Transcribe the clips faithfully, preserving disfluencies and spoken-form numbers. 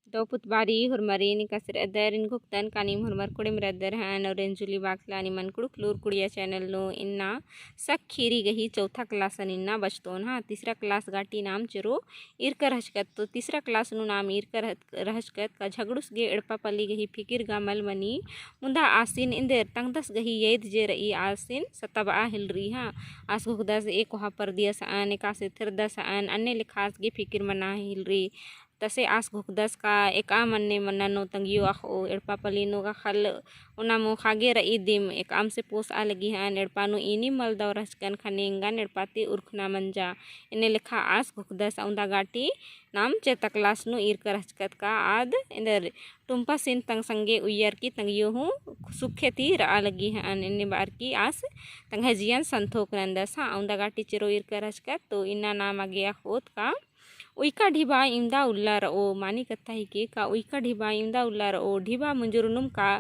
दव पुत बारी होरमारिन एकासे रअदर, एन घोखदन का नीम होरमर कुड़िम रअदर हन और एन जुली बाखला निमन कुँड़ुख़ लूर कुड़िया channel नू। इन्ना सखीरी गही चौथा class इन्ना बचतोन हाँ। तीसरा class गाटी नाम चेरो ईरकर रहचकत। तो तीसरा class नू नाम ईरकर रहचकत का झगड़ुस गे एड़पा पल्ली गही फिकिर गा मल मनी। मुदा आसिन एन्देर तंग्दस गही यैद जे रई आसिन सताबआ हेलरी हाँ। आस घोखदस ए कोहा परदियस अन, एकासे थेरदस अन, अन्ने लेखा आस गे फिकिर मना हेलरी। तसे आस घोखदस का एकअम अन्ने मन्ना नू तंग्यो अख़ओ, एड़पा पल्ली नू गा ख़ल्ल ओना मोख़ा गे रई दिम, एकअम से पोसआ लगी हन, एड़पा नू ईनिम मल दव रहचकन ख़ने एंगन एड़पा ती उरखना मंजा। एन्ने लेखा आस घोखदस। अउन्दा गाटी नाम चेता class नू ईरकर रहचकत का आद एन्देर टुम्पासिन तंग संगे उइय्यर की तंग्यो हूँ सुखे ती रआ लगी हन। एन्ने बअर की आस तंग्है जियन संथोक नन्दस हाँ। अउन्दा गाटी चेरो ईरकर रहचकत तो इन्ना नाम आगे अख़ओत का उइका ढिबा इवंदा उल्ला रओ, मानी कत्था हिके का उइका ढिबा इवंदा उल्ला रओ, ढिबा मुंजुरनुम का,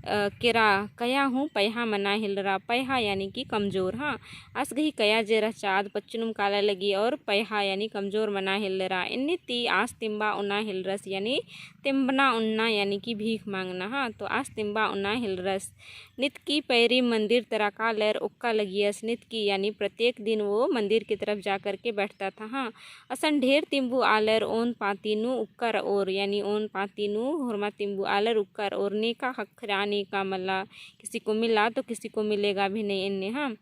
अ, केरा कया हूँ पयहा मना हेलरा, पयहा यानी कि कमजोर हाँ। आस गही कया जे रहचा आद पच्चनुम काला लगी और पयहा यानी कमजोर मना हेलरा। एन्ने ती आस तिम्बा ओना हेलरस यानी तिम्बना ओन्ना यानी कि भीख मांगना हाँ। तो आस तिम्बा ओना हेलरस। नितकी पैरी मंदिर तरा कालर उक्का लगियस। नितकी यानी प्रत्येक दिन वो मंदिर की तरफ जा कर के बैठता था हाँ। असन ढेर तिम्बू आलर ओन पाती नू उक्का रओर, यानी ओन पाती नू होरमा तिम्बू आलर उक्का रओर। नेका ख़क्खरा नेका मला, किसी को मिला तो किसी को मिलेगा भी नहीं एन्ने हाँ।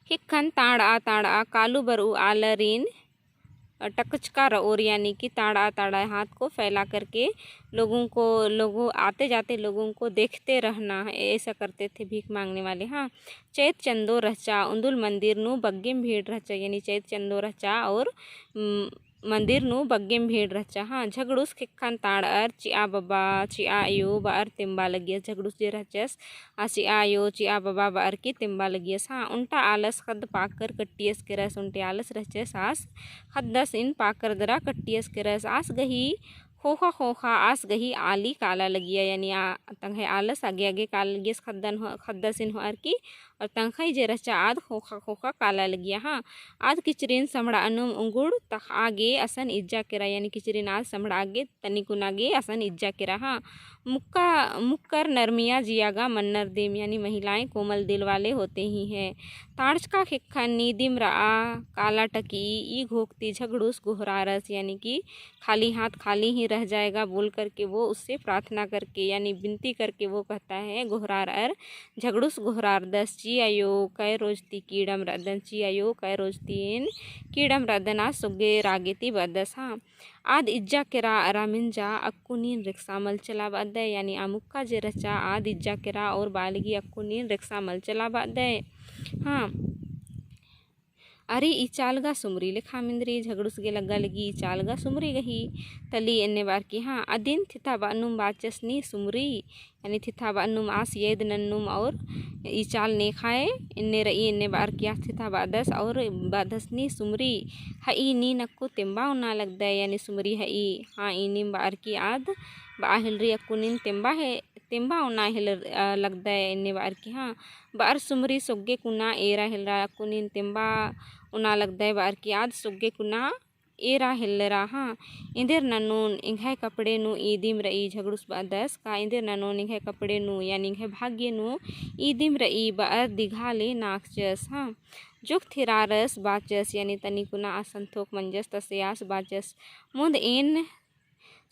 ख़ेक्खन ताड़आ ताड़आ कालू बरऊ आलरिन टकचका रओर, यानी कि ताड़आ ताड़आ हाथ को फैला करके लोगों को, लोगों, आते जाते लोगों को देखते रहना है, ऐसा करते थे भीख मांगने वाले हाँ। चैत चंदो रहचा, उन्दुल मंदिर नू बग्गेम भीड़ रहचा, यानी चैत चंदो रहचा और, उम, मंदिर नू बग्गेम भीड़ रहचा हाँ। झगड़ुस ख़ेक्खन ताड़अर चिआ बबा, चिआ अयो बअर तेम्बा लगियस। झगड़ुस जे रहचस आ चिआ अयो, चिआ बबा बअर की तेम्बा लगियस हाँ। ओन्टा आलस ख़द्द पाकर कट्टियस केरस, ओन्टे आलस रहचस आस ख़द्दस इन पाकर दरा कट्टियस केरस। आस गही ख़ोख़ा ख़ोख़ा आस गही आली काला लगिया, यानी आ, तंग्है आलस आगे आगे काला लगियस ख़द्दन हो-, ख़द्दसिन होअर की और तंग्है जे रहचा आद ख़ोख़ा ख़ोख़ा काला लगिया हाँ। आद किचरिन सम्हड़ानुम उंगुड़ तख़आ गे असन इज्जा केरा, यानी किचरिन आद सम्हड़ा गे तनिकुना गे असन इज्जा केरा हाँ। मुक्का, मुक्कर नरमिया जिया गा मन्नर दिम, यानी महिलाएं कोमल दिल वाले होते ही हैं। ताड़चका ख़ेक्खन नीदिम रआ काला टकी, ई घोख ती झगड़ुस गोहरारस, यानी कि खाली हाथ खाली ही रह जाएगा बोल करके वो उससे प्रार्थना करके, यानी विनती करके वो कहता है, गोहरारअर झगड़ुस गोहरारदस, चिआ अयो, कै रोज ती कीड़म रअदन, चिआ अयो, कै रोज ती एन कीड़म रअदन, आस सोग्गे रागे ती बअदस हाँ। आद इज्जा केरा अरा मेंजा अक्कु नीन रेक्सा मल चला बअदय, यानी आ मुक्का जे रहचा आद इज्जा केरा और बआ लगी अक्कु नीन रेक्सा मल चला बअदय। हाँ। अरे ई चाल गा सुमरी लेखा मेंदरी, झगड़ुस गे लग्गा लगी ई चाल गा सुमरी गही तली एन्ने बअर की हाँ। अदिन थिथा बअनुम बाचस नी सुमरी, यानी थिथा बअनुम आस यैद नन्नुम और ई चाल नेखाय एन्ने रई एन्ने बअर की आस थिथा बअदस और बअदस नी सुमरी, हई नीन अक्कु तेम्बा ओना लगदय, यानी सुमरी हई, हाँ ईनिम बअर की आद बआ हेलरी अक्कु नीन तेम्बा हे, तेम्बा ओना हेल, अ, लगदय एन्ने बअर की हाँ। बअर सुमरी सोग्गे कुना एरा हेलरा अक्कु नीन तेम्बा ओना लगदय बअर की आद सोग्गे कुना एरा हेलरा हाँ। एन्देर ननोन एंग्है कपड़े नू ईदिम रई, झगड़ुस बअदस का एन्देर ननोन एंग्है कपड़े नू, यानी एंग्है भाग्य नू ईदिम रई बअर दिघा ले नाकचस हाँ। जोक थिरारस बाचस, यानी तनिकुना आस संथोक मंजस तसे आस बाचस। मुन्द एन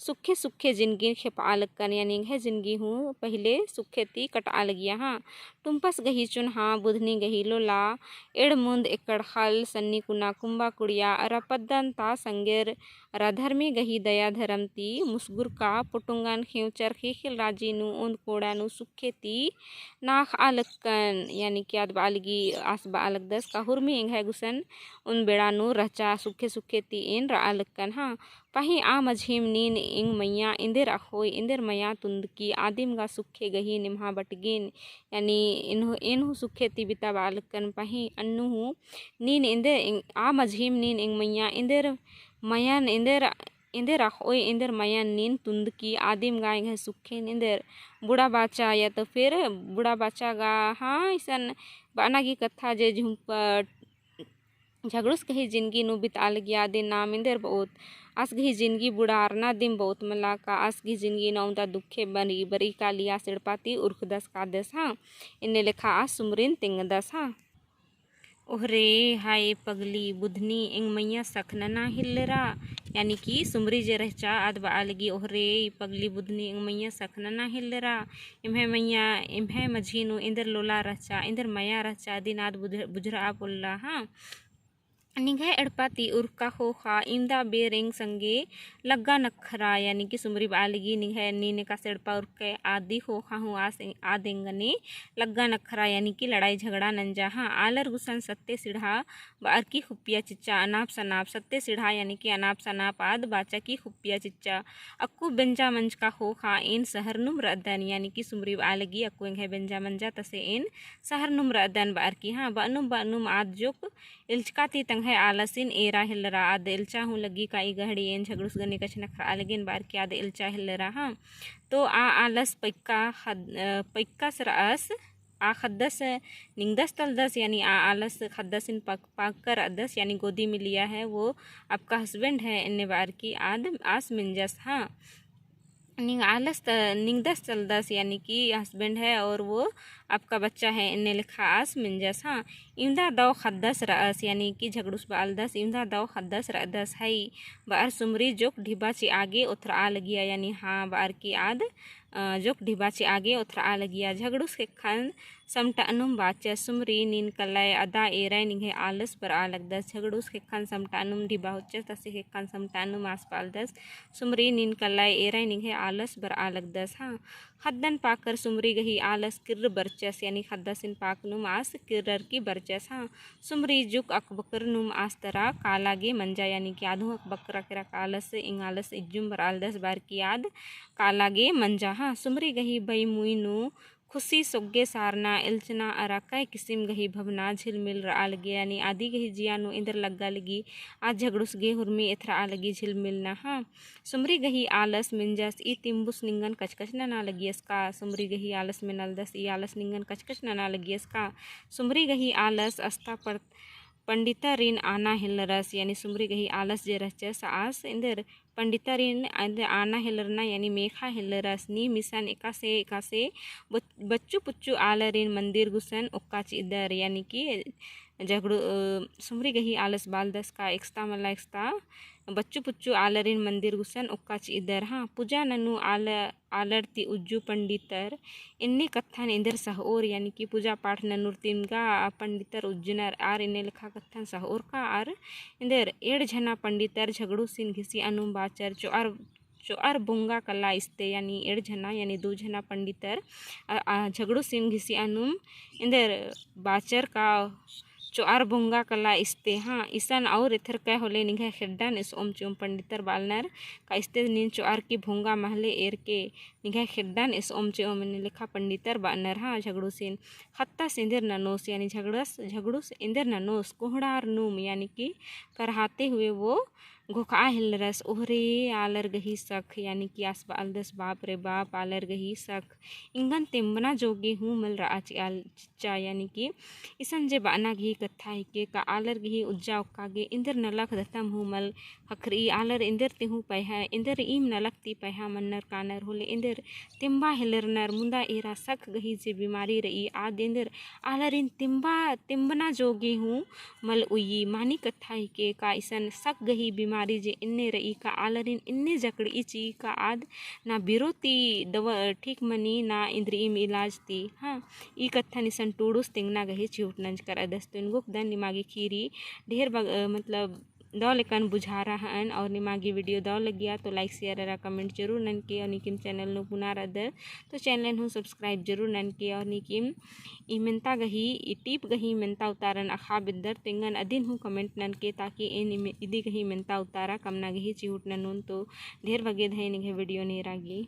सुखे सुखे जिनगी खेपआ लक्कन, यानी एंग्है जिनगी हूँ पहिले सुखे ती कटआ लगिया हाँ। टुम्पस गही चुन्हा, बुधनी गही लोला, एड़मुन्द एकड़खल, सन्नी कुना कुम्बा कुड़िया, अरा पद्दन ता संगेर, अरा धर्मे गही दया धरम ती मुसगुरका, पुटुंगन खेंवचर ख़ेख़ेल राजी नू ओन्द कोड़ा नू सुखे ती नाख़आ लक्कन, यानी कि आद बआ लगी आस बआ लगदस का हुरमी एंग्है गुसन ओन्द बेड़ा नू रहचा सुखे सुखे ती एन रआ लक्कन हाँ। पहें आ मझेम नीन एंग मइय्याँ एन्देर अख़ोय, एन्देर मया तुन्दकी आदिम गा सुखे गही निम्हा बटगिन, यानी एन्हु, एन्हु सुखे ती बिताबआ लक्कन पहें अन्नु हूँ नीन एन्देर एंग, आ मझेम नीन एंग मइय्याँ एन्देर मयन, एन्देर, एन्देर अख़ोय, एन्देर मयन नीन तुन्दकी आदिम गा एंग्है सुखेन एन्देर बुड़ा बाचा या तो फिर बुड़ा बाचा गा हाँ इसन बअना गी कत्था जे झुम्पट झगड़ुस गही जिनगी नू बितआ लगिया अदिन नाम एन्देर बओत। आस गही जिनगी बुड़ारना दिम बहुत मला का, आस गही जिनगी नौंदा दुखे बरई बरई काली आस एड़पा ती उरखदस कादस हाँ। एन्ने लेखा आस सुमरिन तेंगदस हाँ। ओहरे हाय पगली बुधनी एंग मइय्याँ सख नना हेल्लरा, यानी कि सुमरी जे रहचा आद बआ लगी, ओहरे पगली बुधनी एंग मइय्याँ सख नना हेल्लरा, एम्है मइय्याँ, एम्है मझी नू एन्देर लोला रहचा, एन्देर मया रहचा, अदिन आद बुझ-, बुझरआ पोल्ला हाँ। निंग्है एड़पा ती उरखका ख़ोख़ा इवंदा बेर एंग संगे लग्गा नखरा, यानी कि सुमरी बआ लगी निंग्है नीन एकासे एड़पा उरखकय, अदी ख़ोख़ा हूँ आस, आद एंगने लग्गा नखरा, यानी कि लड़ाई झगड़ा नंजा हाँ। आलर गुसन सत्ते सिड़हा बअर की खुपिया चिच्चा, अनाप सनाप सत्ते सिड़हा, यानी कि अनाप सनाप आद बाचा की खुपिया चिच्चा। अक्कु बेंजा मंजका ख़ोख़ा एन सहर नुम रअदन, यानी कि सुमरी बआ लगी अक्कु एंग्है बेंजा मंजा तसे एन सहर नुम रअदन बअर की हाँ। बअनुम बअनुम आद जोक एल्चका ती तंग्है आलसिन एरा हेल्लरा, आद एल्चा हूँ लग्गी का ई गहड़ी एन झगड़ुस गने कछनखरआ लगिन बअर की आद एल्चा हेल्लरा हाँ। तो आ आलस पैक्का ख़द-, अ, पैक्कस रअस, आ ख़द्दस निंगदस तलदस, यानी आ आलस ख़द्दसिन पाक, पाक कर रअदस, यानी गोदी में लिया है, वो आपका husband है, एन्ने बअर की आद आस मेंजस हाँ। निंग आलस त-, निंगदस तलदस, यानी कि husband है और वो आपका बच्चा है, एन्ने लेखा आस मेंजस हाँ। इवंदा दौ ख़द्दस रअस, यानी कि झगड़ुस बआलदस, इवंदा दौ ख़द्दस रअदस हई। बअर सुमरी जोक ढिबा चिआ गे ओथरआ लगिया, यानी हाँ बअर की आद, अ, जोक ढिबा चिआ गे ओथरआ लगिया। झगड़ुस ख़ेक्खन समटअनुम बाचस, सुमरी नीन कल्लय अदा एरय निंग्है आलस बरआ लगदस। झगड़ुस ख़ेक्खन समटअनुम ढिबा होचस, तसे ख़ेक्खन समटअनुम आस बआलदस, सुमरी नीन कल्लय एरय निंग्है आलस बरआ लगदस हाँ। ख़द्दन पाकर सुमरी गही आलस किर्र बरचस, यानी ख़द्दसिन पाकनुम आस किर्रर की बरचस हाँ। सुमरी जुक अकबकर नुम आस तरा काला गे मंजा, यानी कि आद हूँ अकबकरा केरा का आलस, एंग आलस इज्जुम बरआलदस बअर की आद काला गे मंजा हाँ। सुमरी गही बई मुई नू खुसी सोग्गे सारना एल्चना अरा कै किसिम गही भवना झिलमिल रआ लगी, यानी अदी गही जिया नू एन्देर लग्गा लगी, आद झगड़ुस गे हुरमी एथरआ लगी झिलमिल ना हाँ। सुमरी गही आलस मेंजस, ई तिम्बुस निंगन कचकच नना लगियस का? सुमरी गही आलस मेनालदस, ई आलस निंगन कचकच नना लगियस का? सुमरी गही आलस अस्ता पर पंडितरिन आना हेलरस, यानी सुमरी गही आलस जे रहचस आस एन्देर पंडितरिन एन्देर आना हेलरना, यानी मेखा हेलरस। नीम इसन एकासे एकासे बच-, बच्चु पुच्चु आलरिन मंदिर गुसन ओक्का चिअदर, यानी कि झगड़ू, अ, सुमरी गही आलस बआलदस का एकस्ता मला एकस्ता बच्चु पुच्चु आलरिन मंदिर गुसन ओक्का चिअदर। हाँ, पूजा ननू आल आलर ती उज्जु पंडितर एन्ने कत्थन एन्देर सहओर, यानी कि पूजा पाठ ननुर तिम गा पंडितर उज्जनर आर एन्ने लेखा कत्थन सहओर का आर एन्देर एंड़ झना पंडितर झगड़ुसिन घिसिअनुम बाचर चोअर, चोअर बोंगा कला इस्ते, यानी एंड़ झना, यानी दू झना पंडितर, अ, अ, झगड़ुसिन घिसिअनुम एन्देर बाचर का चोअर बोंगा कला इस्ते। हाँ, इसन और एथरकय होले निंग्है खेड्डन एसओम चिओम पंडितर बआलनर का इस्ते नीन चोअर की बोंगा महले एरके निंग्है खेड्डन एसओम चिओम एन्ने लेखा पंडितर बअनर। हाँ, झगड़ुसिन ख़त्तस एन्देर ननोस, यानी झगड़स, झगड़ुस एन्देर ननोस, कोहड़ार नुम, यानी कि करहाते हुए वो घोखआ हेलरस, ओहरे आलर गही सख, यानी कि आस बआलदस बाप रे बाप, आलर गही सख एंगन तेम्बना जोगे हूँ मल रआ चिआ चिच्चा, यानी कि इसन जे बअना गही कत्था हिके का आलर गही उज्जा ओक्का गे एन्देर नलख दतम हूँ मल ख़क्खरई। आलर एन्देर ती हूँ पैहा, एन्देर ईम नलख ती पैहा मन्नर कानर होले एन्देर तेम्बा हेलरनर, मुदा एरा सख गही जे बीमारी रई आद एन्देर आलरिन तेम्बा, तेम्बना जोगे हूँ मल उइई। मानी कत्था हिके का इसन सख गही बीमारी जे एन्ने रई का आलरिन एन्ने जकड़ई चिई का आद ना बिरो ती दवा ठीक मनी ना इन्द्रिइम इलाज ती। हाँ, ई कत्थन इसन टूड़ुस तेंगना गही चिहुट नंजकर अदस। तो एन गोकदन निमा गे खीरी ढेर बग-, अ, मतलब दौ लेकन बुझारा हअन और निमा गे video दौ लगिया तो like, share अरा comment जरूर ननके और नीकिम channel नू पुना रअदर तो channel हूँ subscribe जरूर ननके और नीकिम ई मेन्ता गही, ई टीप गही मेन्ता उतारन अख़ा बेद्दर तेंगन अदिन हूँ comment ननके ताकि एन ई मे-, इदी गही मेन्ता उतारा कमना गही चिहुट ननोन। तो ढेर बग्गे धई निंग्है video नेरा गे।